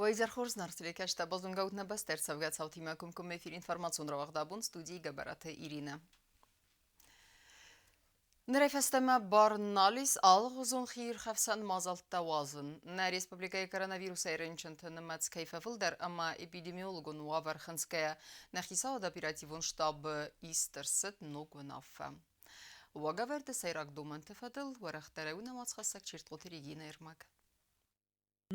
Уӕ изӕр хорз, Нарты базонгӕут нӕ бӕстӕ ӕрцӕугӕ цаутимӕ комкоммӕ эфир информацион рауагъд абон студийы Гӕбӕраты Иринӕ. Нырӕй фӕстӕмӕ бар нал ис алыгъуызон хиирхӕфсӕн мадзӕлттӕ уадзын. Нӕ республикӕйы коронавирусӕй рынчынты нымӕц кӕй фӕфылдӕр ӕмӕ эпидемиологон уавӕр хынцгӕйӕ, нӕ хицауады оперативон штабы ист ӕрцыд ног уынаффӕ. Уагӕвӕрды сӕйраг домӕнты фӕдыл уӕрӕхдӕрӕй у нӕ уацхӕссӕг Чертхъоты Регинӕ ӕрмӕг.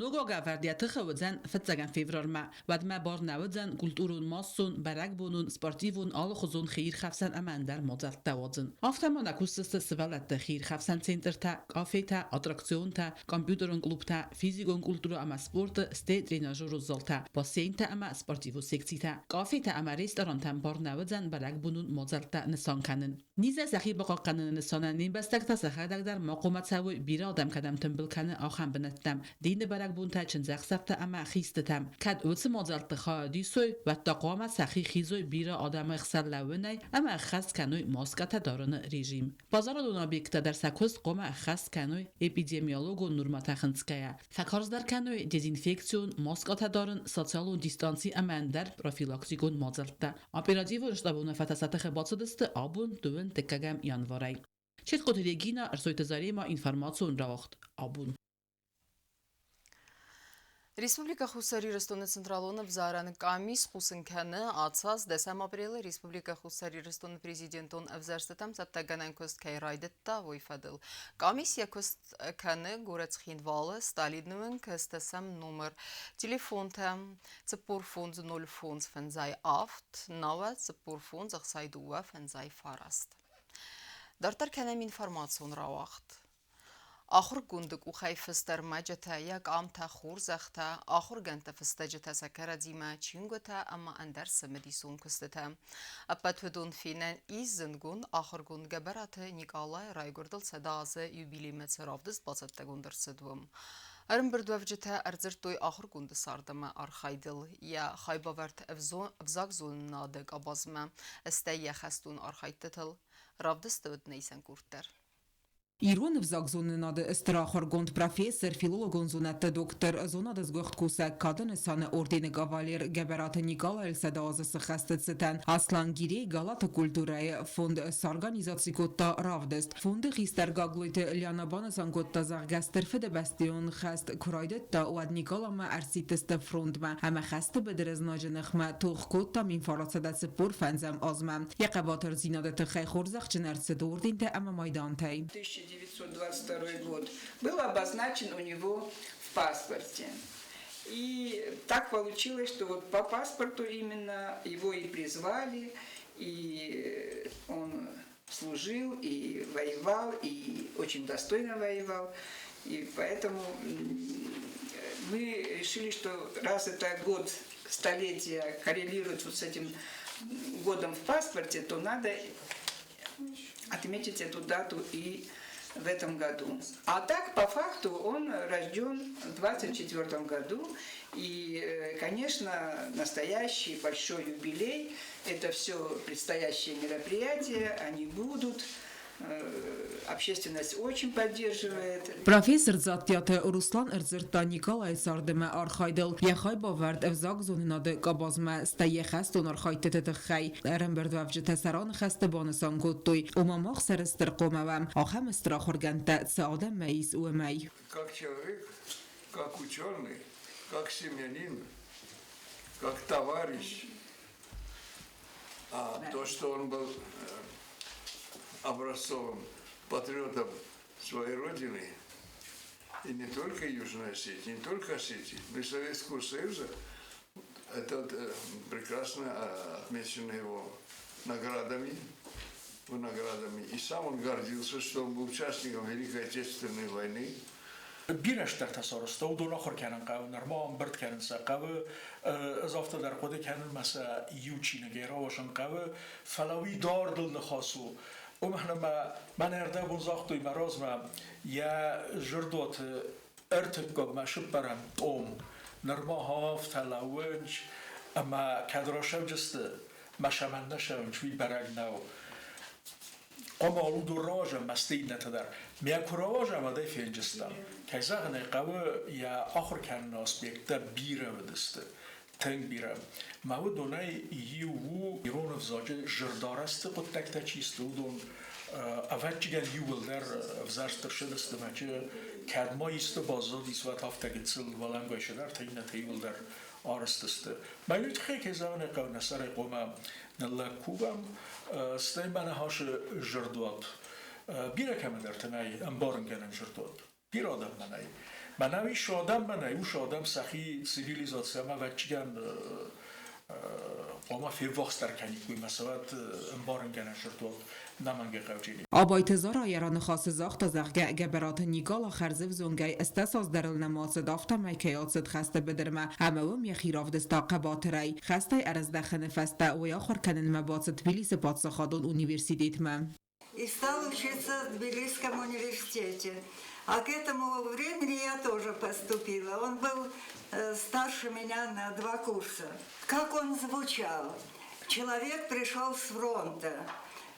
Ног уагӕвӕрд йӕ тыхы уыдзӕн фыццӕгӕм февралмӕ. Уӕдмӕ бар нӕ уыдзӕн культурон, массон, бӕрӕгбонон, спортивон, алыхуызон хиирхӕфсӕн ӕмӕ ӕндӕр мадзӕлттӕ уадзын. Афтӕ ма нӕ кусдзысты сывӕллӕтты хиирхӕфсӕн центртӕ, кафетӕ, аттракционтӕ, компьютерон клубтӕ, физикон культурӕ ӕмӕ спорты, стӕй тренажерон залтӕ, бассейнтӕ ӕмӕ спортивон секцитӕ. Кафетӕ ӕмӕ ресторантӕн бар нӕ уыдзӕн бӕрӕгбонон мадзӕлттӕ нысан кӕнын. Низӕй сӕхи бахъахъхъӕныны нысанӕн не мбӕстӕгтӕ сӕхӕдӕг дӕр ма хъуамӕ цӕуой, бирӕ адӕм кӕдӕм тымбыл кӕны, ахӕм бынӕттӕм, дины бӕрӕгбонтӕ, чындзӕхсӕвтӕ ӕмӕ хистытӕм. Кӕд уыцы мадзӕлтты хайад исой, уӕд та хъуамӕ сӕхи хизой бирӕ адӕмы хсӕн лӕууынӕй ӕмӕ ӕххӕст кӕной маскӕтӕ дарыны режим. Базарадон объекттӕ дӕр сӕ куыст хъуамӕ ӕххӕст кӕной эпидемиологон нормӕтӕ хынцгӕйӕ, фӕкарздӕр кӕной дезинфекцион маскӕтӕ дарын, социалон дистанци ӕмӕ ӕндӕр профилактикон мадзӕлттӕ. Оперативон штабы уынаффӕтӕ сӕ тыхы бацыдысты абон дыууын дыккӕгӕм январӕй. Четкоты Регина, Ӕрсойты Заремӕ, информацион рауагъд абон. Республикӕ Хуссар Ирыстоны Централон ӕвзарӕн къамис хъусын кӕны, ацы аз дӕсӕм апрелы Республикӕ Хуссар Ирыстоны президентон ӕвзӕрстытӕм цӕттӕгӕнӕн куыст кӕй райдыдта, уый фӕдыл. Къамис йӕ куыст кӕны горӕт Цхинвалы, Сталины уынг, ӕстӕсӕм номыр. Телефонтӕ 45 05 7, науӕд 45 62 59. Дарддӕр кӕнӕм информацион рауагъд. Ахуыргонды къухӕй фыст ӕрмӕджытӕ, йӕ къамтӕ, хорзӕхтӕ, ахуыргӕндты фыстӕджытӕ сӕ кӕрӕдзимӕ, чингуытӕ ӕмӕ ӕндӕр цымыдисон куыстытӕ. Ӕппӕт уыдон фенӕн ис зындгонд ахуыргонд Гӕбӕраты Никъалайы райгуырдыл 100 азы юбилеймӕ цы равдыст бацӕттӕгонд ӕрцыд, уым. Ӕрӕмбырдуӕвджытӕ ӕрдзырдтой ахуыргонды цард ӕмӕ архайдыл, йӕ хайбавӕрд ӕвзагзонынады къабазмӕ, стӕй йӕ хӕстон архайдтытыл. Равдысты уыд нӕ исӕн къорд дӕр. Ирон ӕвзагзонынады стыр ахуыргонд, профессор, филологон зонӕдты доктор, зонады сгуыхт кусӕг, кады нысаны ордены кавалер Гӕбӕраты Николайыл 100 азы сыххӕсты цытӕн Аслан Гирей Галаты культурӕйы фонд сорганизаци кодта равдыст. Фонды хистӕр Гаглойты Лиана банысан кодта, зӕгъгӕ, Стыр Фыдыбӕстӕйон хӕст куы райдыдта, уӕд Николамӕ ӕрсидтысты фронтмӕ ӕмӕ хӕсты быдыры знаджы ныхмӕ тох кодта 1945 азмӕ. Йӕ хъӕбатырдзинады тыххӕй хорзӕхджын ӕрцыд ордентӕ ӕмӕ майдантӕй. 1922 год был обозначен у него в паспорте. И так получилось, что вот по паспорту именно его и призвали, и он служил, и воевал, и очень достойно воевал. И поэтому мы решили, что раз это год столетия коррелирует вот с этим годом в паспорте, то надо отметить эту дату и в этом году. А так, по факту, он рожден в 24 году. И, конечно, настоящий большой юбилей. Это все предстоящие мероприятия, они будут. Общественность очень поддерживает. Профессор Дзаттиаты Руслан ӕрдзырдта Николайы царды ӕмӕ архайдыл, йӕ хайбавӕрд ӕвзагзонынады къабазмӕ, стӕй йӕ хӕстон архайдтыты тыххӕй. Ӕрӕмбырдуӕвджытӕ сӕ раныхӕсты банысан кодтой, ома мах сӕрыстыр хъуамӕ уӕм, ахӕм стыр ахуыргӕндтӕ цы адӕммӕ ис, уымӕй. Как человек, как ученый, как семьянин, как товарищ. А то, что он был образцовым патриотом своей родины, и не только Южной Осетии, не только Осетии, но и Советского Союза, это прекрасно отмечено его наградами, наградами. И сам он гордился, что он был участником Великой Отечественной войны. Бирӕ стӕртӕ сарӕзта, уыдон ахуыр кӕнын хъӕуы, нырма ӕмбырд кӕнын сӕ хъӕуы, ӕз афтӕ дӕр хъуыды кӕнын, мӕ сӕ иу чиныгӕй рауасын хъӕуы, фӕлӕ уый дардыл ныхас у. Уымӕн ӕмӕ мӕнӕ ӕрдӕбон загътой мӕ размӕ, йӕ зӕрдуаты ӕртыккаг мӕ сыппӕрӕм том нырма афтӕ лӕууынц, ӕмӕ кӕд расӕвджысты, мӕ сӕмӕн нӕ сӕвынц, уый бӕрӕг нӕу. Хъуамӕ уыдон рауазӕм ӕмӕ стӕй иннӕтӕ дӕр. Мӕ куы рауазӕм, уӕд ӕй фенджыстӕм. Кӕй зӕгъын ӕй хъӕуы, йӕ ахуыр кӕныны аспекттӕ бирӕ уыдысты, тынг бирӕ. Мӕ уыдонӕй иу у ирон ӕвзаджы зӕрдӕарӕзты хъуыддӕгтӕ чи сты, уыдон ӕвӕццӕгӕн иууылдӕр ӕвзӕрст ӕрцыдысты ӕмӕ кӕд ма исты баззадис, уӕд афтӕ гыццыл уӕлӕнгай цыдӕртӕ, иннӕтӕ иууылдӕр арӕзт сты. Мӕ тыххӕй, кӕй зӕгъын ӕй хъӕуы, нӕ сӕрӕй хъуамӕ ныллӕг кувӕм, стӕй мӕ ныхасы зӕрдуат. Бирӕ кӕмӕндӕрты нӕй ӕмбарынгӕнӕн зӕрдуат. Бирӕ адӕммӕ нӕй. Мӕнӕ ис адӕммӕ нӕй, ус адӕм сӕхи цивилизаци ӕмӕ ӕвӕццӕгӕн хъуамӕ феввахсдӕр кӕниккой мӕ сӕ ӕмбарынгӕнӕн зӕрдуат нӕмӕнгӕй хъӕуджыни. Абайты Зара йӕ раныхасы загъта, зӕгъгӕ, Гӕбӕраты Никъала хӕрзӕвзонгӕй 18 аз дӕр ыл нӕма ацыд, афтӕмӕй кӕй ацыд хӕсты быдырмӕ ӕмӕ уым йӕхи равдыста хъӕбатырӕй. Хӕстӕй ӕрыздӕхыны фӕстӕ уый ахуыр кӕнынмӕ бацыд Тбилисы паддзахадон университетмӕ. И стал учиться в Тбилисском университете. А к этому времени я тоже поступила. Он был старше меня на два курса. Как он звучал? Человек пришел с фронта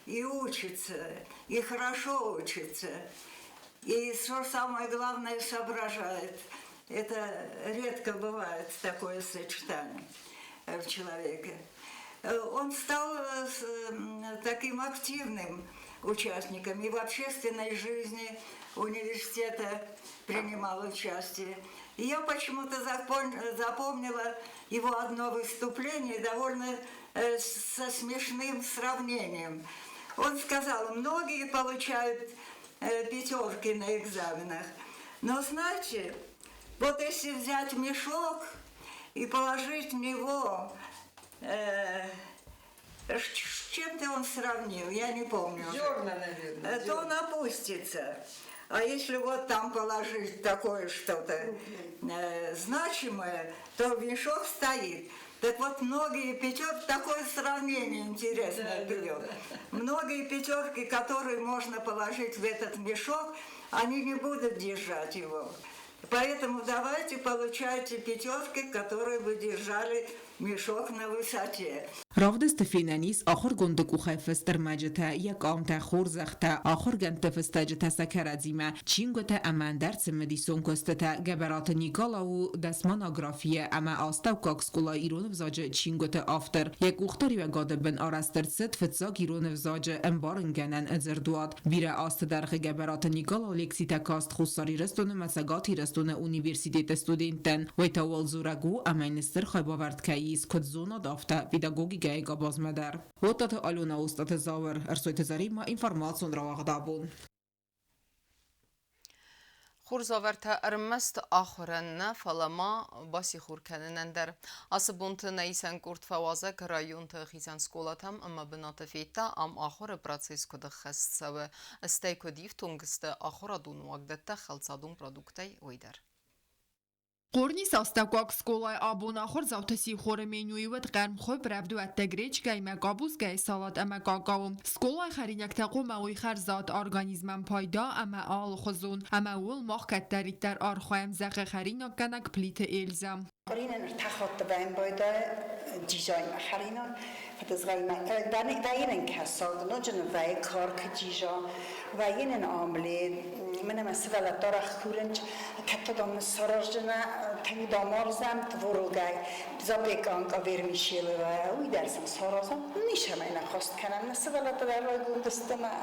и учится, и хорошо учится, и, что самое главное, соображает. Это редко бывает такое сочетание в человеке. Он стал таким активным участником и в общественной жизни университета принимал участие. И я почему-то запомнила его одно выступление довольно со смешным сравнением. Он сказал, многие получают пятерки на экзаменах, но знаете, вот если взять мешок и положить в него, с чем-то он сравнил, я не помню. Зерна, наверное. То он опустится. А если вот там положить такое что-то значимое, то мешок стоит. Так вот, многие пятерки, такое сравнение интересное привел. Многие пятерки, которые можно положить в этот мешок, они не будут держать его. Поэтому давайте получайте пятерки, которые бы держали мешок на высоте. Равдысты фенӕн ис ахуыргонды къухӕй фыст ӕрмӕджытӕ, йӕ къамтӕ, хорзӕхтӕ, ахуыргӕндты фыстӕджытӕ сӕ кӕрӕдзимӕ, чингуытӕ ӕмӕ ӕндӕр цымыдисон куыстытӕ. Гӕбӕраты Никъала у дӕсмонографийӕ ӕмӕ астӕуккаг скъолайы ирон ӕвзаджы чингуыты автор. Йӕ къухдариуӕгады бын арӕзт ӕрцыд фыццаг ирон ӕвзаджы ӕмбарынгӕнӕн дзырдуат. Бирӕ азты дӕргъы Гӕбӕраты Никъала лекцитӕ каст Хуссар Ирыстоны ӕмӕ Цӕгат Ирыстоны университеты студенттӕн. Уый та уӕл дзурӕг у, ӕмӕ йын стыр хайбавӕрд кӕй ис куыд зонад, афтӕ педагогикӕйы къабазмӕ дӕр. Оттаты Алена, Остъаты Зауыр, Ӕрсойты Заремӕ информацион рауагъд абон. Хорз уавӕртӕ ӕрмӕст ахуырӕн нӕ, фӕлӕ ма басихор кӕнынӕн дӕр. Ацы бонты нӕ исӕн къорд фӕуазӕг районты хицӕн скъолатӕм ӕмӕ бынаты федта, ам ахуыры процесс куыд ӕххӕст цӕуы, стӕй куыд ифтонг сты ахуырадон уагдӕттӕ хӕлцадон продукттӕй, уый дӕр. Хъорнисы астӕуккаг скъолайы абон ахуырдзаутӕ сихоры менюйы уыд хъӕрмхуыпп, рӕвдуӕттӕ гречкӕимӕ, къабускӕйы салат ӕмӕ какао. Скъолайы хӕринӕгтӕ хъуамӕ уой хӕрзад, организмӕн пайда ӕмӕ алыхуызон. Ӕмӕ ууыл мах кӕддӕриддӕр архайӕм, зӕгъы хӕринаггӕнӕг Плиты Эльзӕ. Къуыринӕн ӕртӕ хатты баимбайда дизайнмӕ хӕринаг, фыдызгъӕлмӕ вӕййы нын кӕсаг, ноджы нын вӕййы каркы джиза, вӕййы нын омлет, мӕнӕ мӕ сывӕллӕттӕ арӕх курынц, кӕд та дам сараздзынӕ, тынг дам уарзӕм творогӕй запеканка вермишелевая, уый дӕр сын саразӕм, ницӕмӕй нӕ хъаст кӕнӕм, нӕ сывӕллӕттӕ дӕр райгонд сты мӕ.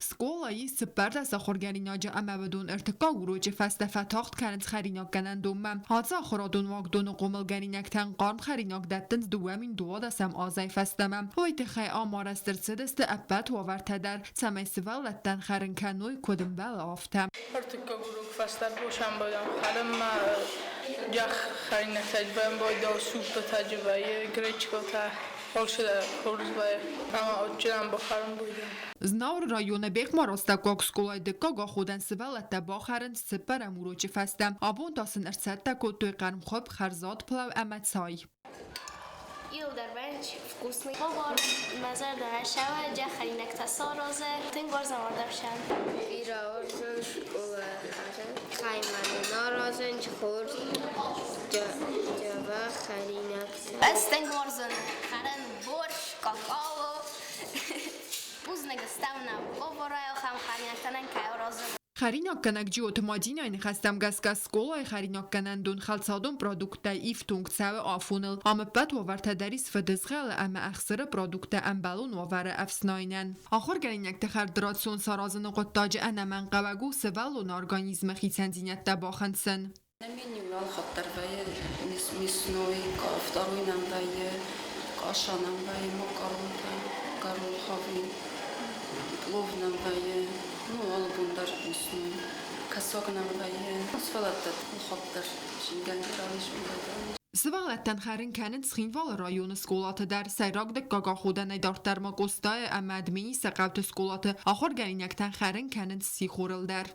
Скъолайы ис 14 ахуыргӕнинаджы ӕмӕ уыдон ӕртыккаг урочы фӕстӕ фӕтагъд кӕнынц хӕринаггӕнӕндонмӕ. Ацы ахуырадон уагдоны хъомылгӕнинӕгтӕн хъарм хӕринаг дӕттынц 2012 азӕй фӕстӕмӕ. Уый тыххӕй ам арӕзт ӕрцыдысты ӕппӕт уавӕртӕ дӕр, цӕмӕй сывӕллӕттӕн хӕрын кӕной, куыд ӕмбӕлы, афтӕ. Ӕртыккаг урок фӕстӕ босӕмбӕлӕм хӕрынмӕ, джах хӕринӕгтӕ бамбойдау суппытӕ вӕййы, гречкӕтӕ, алцыдӕр хорз вӕййы ӕмӕ адджынӕн бахӕрын байдайы. Знауыры районы Бехъмар-астӕуккаг скъолайы дыккаг аходӕн сывӕллӕттӕ бахӕрынц цыппӕрӕм урочы фӕстӕ. Абон та сын ӕрцӕттӕ кодтой хъӕрмхуыпп, хӕрзад плау ӕмӕ цай. Иууылдӕр вкусный. Повар мӕ зӕрдӕмӕ сӕвӕджа хӕринӕгтӕ саразы, тынг уарзӕм ардӕфсӕн. Бирӕ уарзын скъолайы хӕрын. Хайманы аразын хорз дзӕбӕх хӕринӕгтӕ. Ӕз тынг уарзын хӕрын борщ, какао. Бузныг стӕм нӕ Хъарм хӕринӕгтӕ кӕй аразы. Хӕринаггӕнӕг Джиоты Мадинӕйы ныхӕстӕм гӕсгӕ скъолайы хӕринаггӕнӕндон хӕлцадон продукттӕй ифтонг цӕуы афоныл. Ам ӕппӕт уавӕртӕ дӕр ис фыдызгъӕлы ӕмӕ ӕхсыры продукттӕ ӕмбӕлон уавӕры ӕфснайынӕн. Ахуыргӕнинӕгты хӕрд рацион саразыны хъуыддаджы ӕнӕмӕнгхъӕуӕг у сывӕллоны организмы хицӕндзинӕдтӕ бахынцын. Нӕ меню алхатт дӕр вӕййы мясной, второй нӕм вӕййы, каша нӕм вӕййы, макаронтӕ, гороховый, плов нӕм вӕййы, ну, алы бон дӕр мясной, кӕсаг нӕм вӕййы. Сывӕллӕттӕ алхатт дӕр зингӕнгӕ ралидзын байдайынц. Сывӕллӕттӕн хӕрын кӕнынц Цхинвалы районы скъолаты дӕр. Сӕйраг дыккаг аходӕнӕй дарддӕр ма Къостайы ӕмӕ Дменисы хъӕуты скъолаты ахуыргӕнинӕгтӕн хӕрын кӕнынц сихорыл дӕр.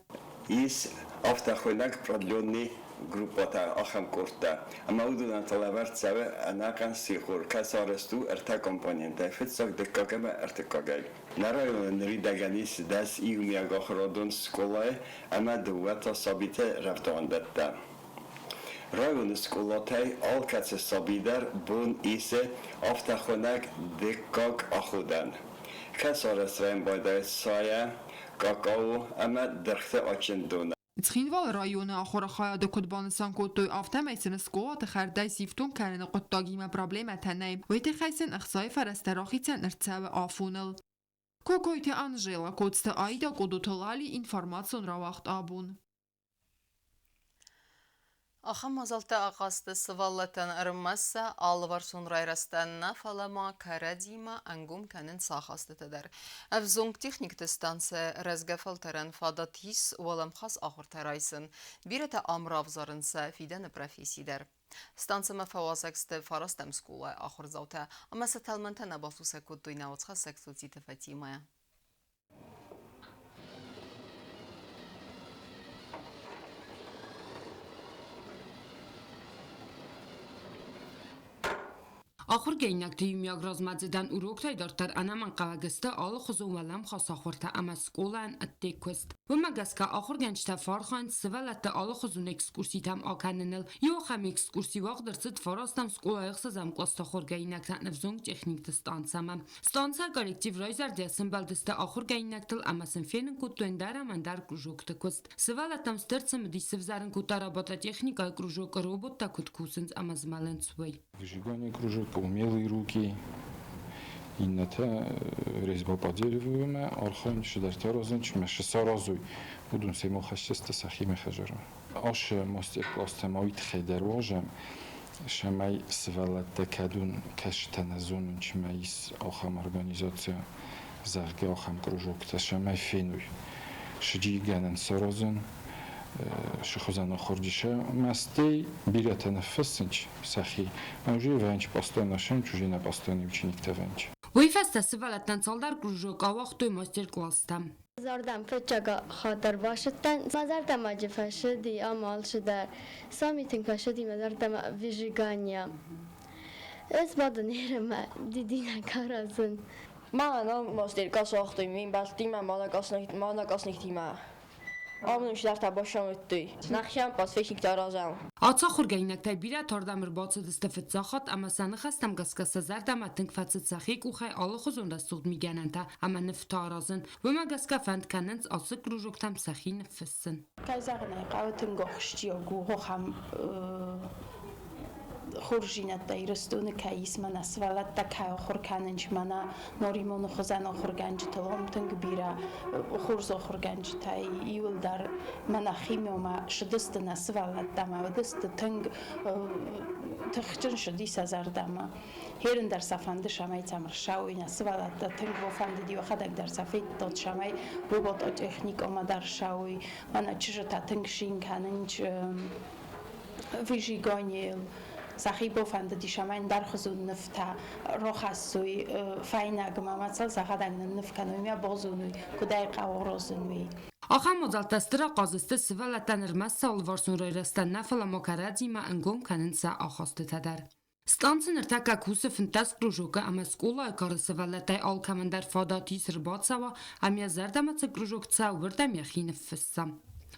Ис афтӕ хуыйнӕг продленный группӕтӕ, ахӕм къордтӕ, ӕмӕ уыдонӕн та лӕвӕрд цӕуы ӕнӕхъӕн сихор, кӕцы арӕзт у ӕртӕ компонентӕй: фыццаг, дыккаг ӕмӕ ӕртыккагӕй. Нӕ районы ныридӕгӕн ис 10 иумиагахуырадон скъолайы ӕмӕ дыууӕ та сабиты рӕвдауӕндӕттӕ. Районы скъолатӕй алкӕцы саби дӕр бон исы афтӕхуынӕг дыккаг аходӕн. Кӕцы арӕзт байдайы цайӕ, какао ӕмӕ дыргъты адджын доны. Цхинвалы районы ахуыры хайады куыд банысан кодтой, афтӕмӕй сын скъолаты хӕрдӕй сифтонг кӕныны хъуыддагимӕ проблемӕтӕ нӕй. Уый тыххӕй сын ӕхцайы фӕрӕзтӕ рахицӕн ӕрцӕуы афоныл. Кокойты Анжела, Коцты Аида, Къодоты Лали, информацион рауагъд абон. Ахӕм мадзӕлттӕ ахъазты сывӕллӕттӕн ӕрмӕст сӕ алыварсон райрӕзтӕн нӕ, фӕлӕ ма кӕрӕдзимӕ ӕнгом кӕнынц ахастытӕ дӕр. Ӕвзонг техникты станцӕ рӕзгӕ фӕлтӕрӕн фадат ис уӕлӕмхас ахуыртӕ райсын. Бирӕтӕ ам равзарынц сӕ фидӕны професси дӕр. Станцӕмӕ фӕуазӕг сты фарастӕм скъолайы ахуырдзаутӕ ӕмӕ сӕ тӕлмӕнтӕ нӕ басусӕг кодтой нӕ уацхӕссӕг Цоциты Фатимӕ. Ахуыргӕнинӕгты иумиаг размӕдзыдӕн уроктӕй дарддӕр ӕнӕмӕнгхъӕуӕг сты алыхуызон уӕлӕмхас ахуыртӕ ӕмӕ скъолайӕн ӕдде куыст. Уымӕ гӕсгӕ ахуыргӕнджытӕ фӕархайынц сывӕллӕтты алыхуызон экскурситӕм акӕныныл. Иу ахӕм экскурси уагъд ӕрцыд фарастӕм скъолайы ӕхсӕзӕм кълӕсты ахуыргӕнинӕгтӕн ӕвзонг техникты станцӕмӕ. Станцӕйы коллектив райзӕрдӕ сӕмбӕлдысты ахуыргӕнинӕгтыл ӕмӕ сын фенын кодтой ӕндӕр ӕмӕ ӕндӕр кружокты куыст. Сывӕллӕттӕм стыр цымыдис сывзӕрын кодта робототехникӕйы кружок роботтӕ куыд кусынц ӕмӕ змӕлынц, уый. Выжигание кружок, умелые руки, иннӕтӕ резьба по дереву-имӕ архайын, чидӕртӕ аразын, чи мӕ саразой, уыдон семӕ хӕсдзысты сӕхимӕ хӕдзармӕ. Ашы мастер-класстӕ ма уый тыххӕй дӕр уарзӕм, цӕмӕй сывӕллӕттӕ кӕд уын кӕсджытӕ нӕ зонын, чи ма ис ахӕм организаци, зӕгъгӕ, ахӕм кружоктӕ, цӕмӕй феной сыджигӕнӕн саразын, сыхуызӕн ахуырдисӕ мастӕй бирӕтӕ ныффыссынц сӕхи. Уже вӕнч постоянно шӕм, чужие на постоянный учениктӕ вӕнч. Уый фӕстӕ сывӕллӕттӕн цалдӕр кружок ауагътой мастер-класстӕ. Зардӕм фыццаг хатт ӕрбацыдтӕн. Мӕ зӕрдӕмӕ фӕцыди ам алцыдӕр. Сами тынг фӕцыди мӕ зӕрдӕмӕ выжигание. Ӕз бадын ӕмӕ дидинӕг аразын. Мӕнӕ мастер-класс уагътой ме мбӕлттимӕ, мӕнӕ Амон сидӕртӕ басамыдтой. Нӕхиӕн пасечниктӕ аразӕм. Ацы ахуыргӕнинӕгтӕй бирӕтӕ ардӕм ӕрбацыдысты фыццаг хатт ӕмӕ сӕ ныхӕстӕм гӕсгӕ сӕ зӕрдӕмӕ тынг фӕцыд сӕхи къухӕй алыхуызон рӕсугъд мигӕнӕнтӕ ӕмӕ нывтӕ аразын. Уымӕ гӕсгӕ фӕнд кӕнынц ацы кружоктӕм сӕхи ныффыссын. Кӕй зӕгъын ӕй хъӕуы, тынг ахсджиаг у ахӕм хорздзинӕдтӕ Ирыстоны кӕй ис, мӕнӕ сывӕллӕттӕ кӕй ахуыр кӕнынц, мӕнӕ Наримоны хуызӕн ахуыргӕнджытыл ам тынг бирӕ хорз ахуыргӕнджытӕ иуылдӕр мӕнӕ химиомӕ сыдысты нӕ сывӕллӕттӕ ӕмӕ уыдысты тынг тыхджын сыди сӕ зӕрдӕмӕ. Херын дӕр сӕ фӕнды, цӕмӕй сӕм ӕрцӕуой нӕ сывӕллӕттӕ тынг фӕндыди йӕхӕдӕг дӕр сӕ федтон, цӕмӕй робототехникӕмӕ дӕр ссӕуой. Мӕнӕ чызджытӕ тынг цин кӕнынц выжиганийыл. Сӕхи бафӕндыди, цӕмӕй ӕндӕрхуызон нывтӕ рахӕссой фӕйнӕгмӕ ӕмӕ сыл сӕхӕдӕг нынныв кӕной, мӕ базоной, куыд ӕй хъӕуы аразын, уый. Ахӕм мадзӕлттӕ стыр ахъаз сты сывӕллӕттӕн ӕрмӕст сӕ алыварсон райрӕзтӕн нӕ, фӕлӕ ма кӕрӕдзимӕ ӕнгом кӕнынц сӕ ахастытӕ дӕр. Станцы ныртӕккӕ кусы 15 кружокы ӕмӕ скъолайы кары сывӕллӕттӕй алкӕмӕн дӕр фадат ис ӕрбацӕуа ӕмӕ йӕ зӕрдӕмӕ цы кружок цӕуы, уырдӕм йӕхи ныффысса.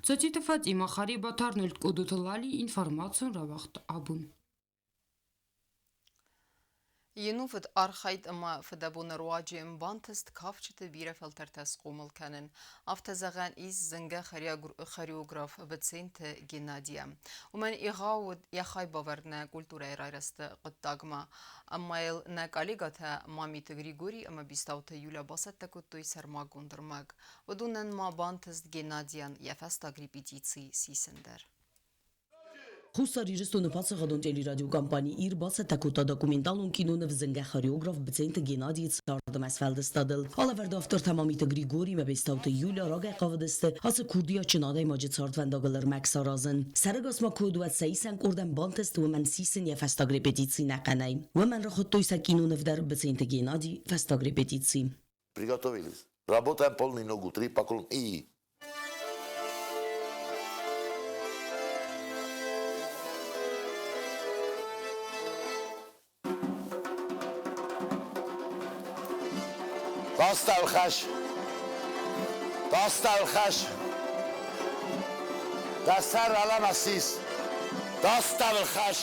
Цоциты Фатимӕ, Харебаты Арнольд, Къодоты Лали, информацион рауагъд абон. Йе нувыд архайд ӕмӕ фыдӕбоны руаджы йын бантыст кафджыты бирӕ фӕлтӕртӕ схъомыл кӕнын. Афтӕ зӕгъӕн ис зынгӕ хореограф Быценты Геннадийӕ. Уымӕн егъау уыд йӕ хайбавӕрд нӕ культурӕйы райрӕзты хъуыддагмӕ. Ӕмӕ йыл нӕ коллегӕтӕ Мамиты Григорий ӕмӕ Бестауты Юля бацӕттӕ кодтой сӕрмагонд ӕрмӕг. Уыдонӕн ма бантыст Геннадийӕн йӕ фӕстаг репетици сисын дӕр. Хуссар Ирыстоны паддзахадон телерадиокомпани «Ир» бацӕттӕ кодта документалон киноныв зынгӕ хореограф Быценты Геннадийы цард ӕмӕ сфӕлдыстадыл. Алӕвӕрды автортӕ Мамиты Григорий ӕмӕ Бестауты Юля рагӕй хъавыдысты ацы курдиатджын адӕймаджы цардвӕндагыл ӕрмӕг саразын. Сӕрӕгас ма куы уыд, уӕд сӕ исӕн къордӕн бантыст уымӕн сисын йӕ фӕстаг репетици нӕхъӕнӕй. Уымӕн рахуыдтой сӕ киноныв дӕр Быценты Геннадий фӕстаг репетици. Приготовились. Работаем полный ногу, три поклон и... Досталхаш. Досталхаш. Дасар аламасис. Досталхаш.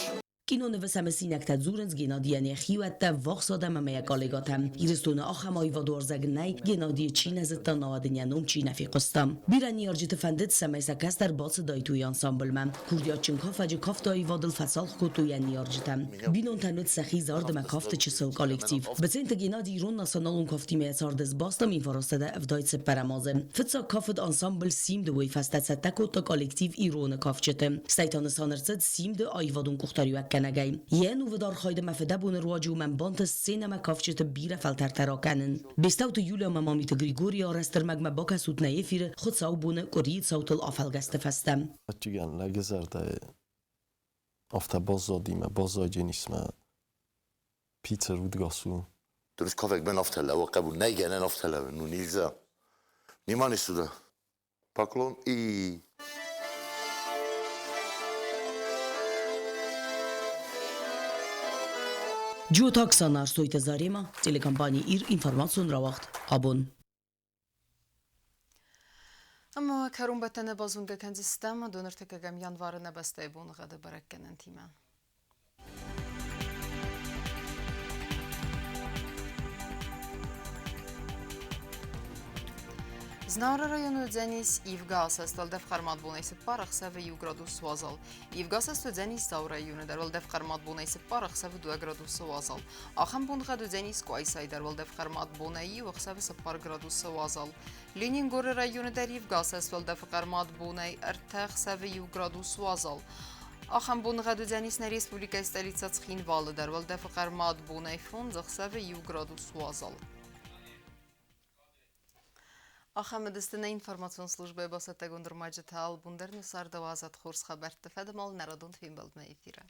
Кинонывы сӕ мысинӕгтӕ дзурынц Геннадийӕн йӕ хиуӕттӕ, ввахс адӕм ӕмӕ йӕ коллегӕтӕ. Ирыстоны ахӕм аивадуарзӕг нӕй, Геннадийы чи нӕ зыдта, науӕд ын йӕ ном чи нӕ фехъуыста. Бирӕ ныййарджыты фӕндыд, цӕмӕй сӕ кӕстӕр бацыдаид уый ансамблмӕ. Курдиатджын кафӕджы кафты аивадыл фӕцалх кодтой йӕ ныййарджытӕ. Бинонтӕн уыд сӕхи зард ӕмӕ кафты чысыл коллектив. Быценты Геннадий ирон националон кафтимӕ йӕ царды сбаста 1974 азы. Фыццаг кафыд ансамбль «Симд» уый фӕстӕ цӕттӕ кодта коллектив «Ироны кафджыты». Стӕй та нысан ӕрцыд «Симды» аивадон къухдариуӕггӕнӕгӕй. Йӕ ӕнувыд архайды мӕ фыдӕбоны руаджы уымӕн бантыст сценӕмӕ кафджыты бирӕ фӕлтӕртӕ ракӕнын. Бестауты Юля ӕмӕ Мамиты Григорийы арӕзт ӕрмӕгмӕ бакӕсут нӕ эфиры хуыцаубоны къуырийы цаутыл афӕлгӕсты фӕстӕ. Ӕвӕццӕгӕн, лӕджы зӕрдӕйы афтӕ баззади мӕ баззайдзӕнис мӕ Питер удгас у. Du кафек ben афтӕ лӕууы, нӕй гӕнӕн афтӕ лӕууы, ну нельзя. Внимание сюда. Поклон и... Джиоты Оксана, Арсойты Зарема, телекомпани «Ир», информацион рауагъд «Абон». Ӕмӕ кӕронбӕттӕны базонгӕ кӕндзыстӕм 25 январы нӕ бӕстӕйы боныгъӕды бӕрӕггӕнӕнтимӕ. Знауыры районы уыдзӕнис ивгӕ асӕст, уӕлдӕф хъӕрмад бонӕй 4, ӕхсӕвы 1 градус уазал. Ивгӕ асӕст уыдзӕнис Дзауы районы дӕр, уӕлдӕф хъӕрмад бонӕй 4, ӕхсӕвы 2 градусы уазал. Ахӕм боныгъӕд уыдзӕнис Къуайсайы дӕр, уӕлдӕф хъӕрмад бонӕй 1, ӕхсӕвы 4 градусы уазал. Ленингоры районы дӕр ивгӕ асӕст, уӕлдӕфы хъӕрмад бонӕй 3, ӕхсӕвы 1 градус уазал. Ахӕм боныгъӕд уыдзӕнис нӕ республикӕйы столицӕ Цхинвалы дӕр, уӕлдӕфы хъӕрмад бонӕй 5, ӕхсӕвы 1 градус уазал. Ахӕм уыдысты нӕ информацион службӕйы бацӕттӕгонд ӕрмӕджытӕ. Албон дӕр нӕ цардауадзӕд хорз хабӕртты фӕдыл нӕ радон фембӕлдмӕ эфиры.